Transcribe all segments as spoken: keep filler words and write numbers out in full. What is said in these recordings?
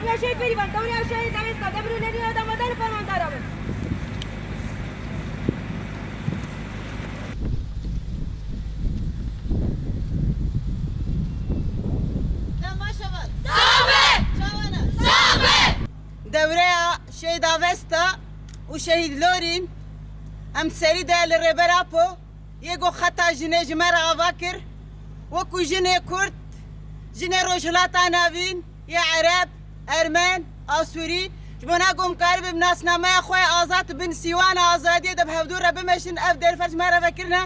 Ya şey Berivan, dewreya şehîd Avesta, demir û nerîna damadan fermandara min. Dewreya Şehîd Avesta û Şehîd Lorîn em serî de li Rêber Apo yê ku xeta jinê ji me re ava kir, wekû jinê Kurd, jinê Rojhilata Navîn, yê Ereb, Ermen, Asûrî, ji bona ku em karibin bi nasnameya xwe ya azad bin sîwana azadiyê de bi hevdû re bimeşin, ev derfet ji me re vekirine.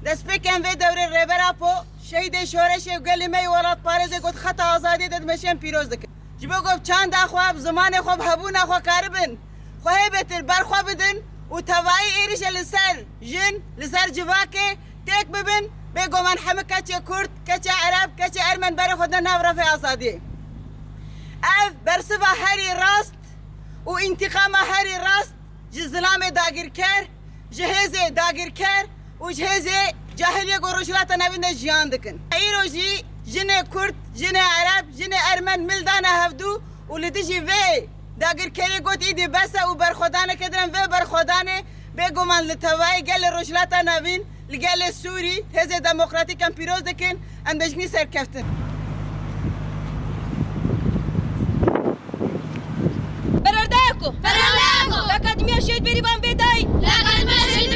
Destpêkên vê dewrê Rêber Apo, şehîdê şoreşê û gelê me yê welatparêzê ku di xeta azadiyê de dimeşin pîroz dikin. Ji bo ku bi çanda xwe, bi zimanê xwe, bi hebûna xwe karibin xwe hê bêtir ber xwe bidin û tevayî êrîşê li ser jin, li ser civakê têk bibin, bêguman hemû keçê Kurd, keçê Ereb, keçê Ermen berê xwe dine nav refê azadiyê. Ev bersiva herî rast û întîqama herî rast ji zilamê dagirker, ji hêzê dagirker û ji hêzê cahiliyê ku Rojhilata Navîn de jiyan dikin. Îro jî jinê Kurd, jinê Ereb, jinê Ermen mil dane hevdû û li dijî vê dagirkeriyê got, îdî bes e û berxwedaneke din em vê berxwedanê bêguman li tevayê gelê Rojhilata Navîn, li gelê Sûrî, hêzê demokratîk em pîroz dikin, em dibêjin serkeftin. Perwerdeyeko! Perwerdeyeko! Li Akademiya Şehîd Bêrîvan Bêdayî! Li Akademiya Şehîd